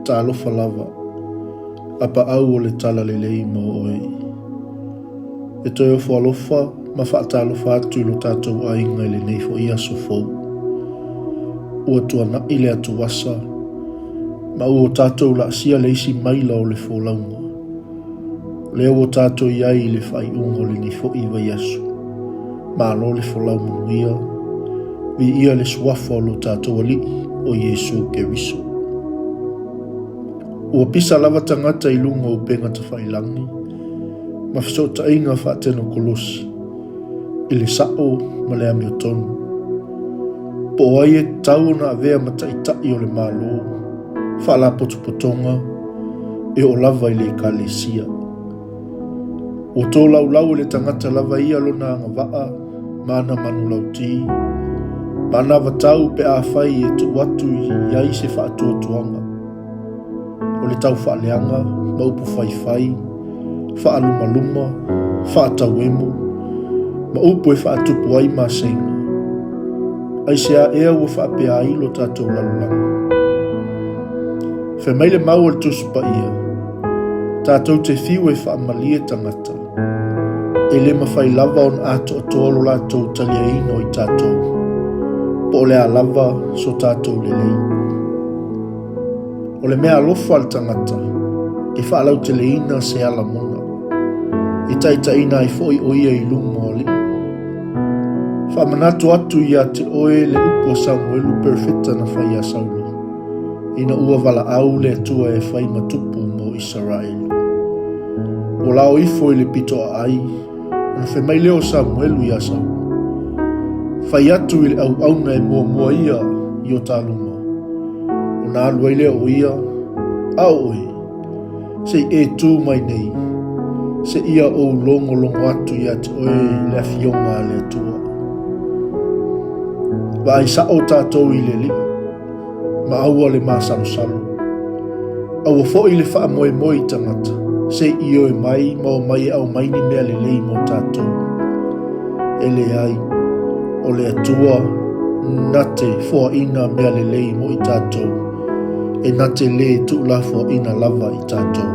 Talofa lava, a paau o le talalelei mo oe. E toe ofo alofa ma faatalofa atu i lo tatou aiga i lenei foi aso fou. Ua tuanai le atuvasa ma ua tatou laasia le isi maila o le folauga. Lea ua tatou i ai i le faaiuga o lenei foi vaiaso. Malo le folau manuia, viia le suafa o lo tatou Alii o Iesu Keriso. Ua pisa lava tagata i luga o upega tafailagi ma fesootaiga faatenokolose i le sa'o ma le amiotonu. Po o ai e tatau ona avea ma taitai o le Malo, faalapotopotoga, e oo lava i le Ekalesia. Ua tolaulau e le tagata lava ia lona agavaa ma ana manulauti, ma anavatau pe afai e tuu atu i ai se faatuatuaga. O le taufaaleaga ma upu faifai, faalumaluma, faatauemu, ma upu e faatupu ai maseiga. Aisea ea ua faapea ai lo tatou lalolagi? Fai mai le mau a le Tusi Paia, Tatou te fiu e faamalie tagata, e le mafai lava ona atoatoa lo latou taliaina o i tatou, po o le a lava so tatou lelei. O le mea alofa a le tagata, e faalauteleina se ala mona, e taitaiina ai foi o ia i luma o alii. Faamanatu atu ia te oe le upu a Samuelu perofeta na fai iā Saulo, ina ua valaau le Atua e fai ma tupu mo Isaraelu. Ua lao ifo i le pito aai, ona fai mai lea o Samuelu iā Saulo, Fai atu i le auauna e muamua ia i o ta luma. Ona alu ai lea o ia, A o oe, se i e tū mai nei, seia ou logologo atu ia te oe le Afioga a le Atua. Vaai sa'o tatou i le Alii, ma aua le masalosalo. Aua foi le faamoemoe i tagata, se i ioe mai ma omai e aumai ni mea lelei mo tatou. E leai, o le Atua na te foaina mea lelei mo i tatou, e na te lē tuulafoaina lava i tatou.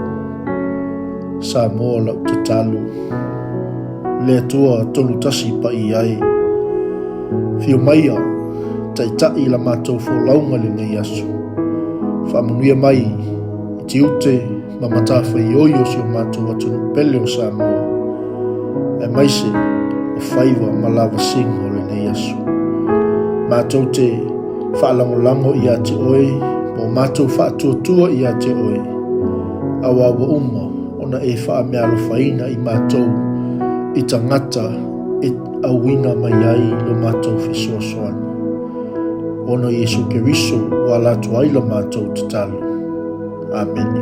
Samoa lau tatalo. Le Atua 31 paia e. Afio maia, taitai la matou folauga i lenei aso. Faamanuia mai i tiute ma matafaioi o si o matou atunuu pele o Samoa, aemaise o faiva ma lavasiga o lenei aso. Matou te faalagolago ia te oe ma o matou faatuatua ia te oe, aua ua uma ona e faameaalofaina i matou i tagata e auina mai ai lo matou fesoasoani. Ona o Iesu Keriso ua ala atu ai la matou tatalo. Amene.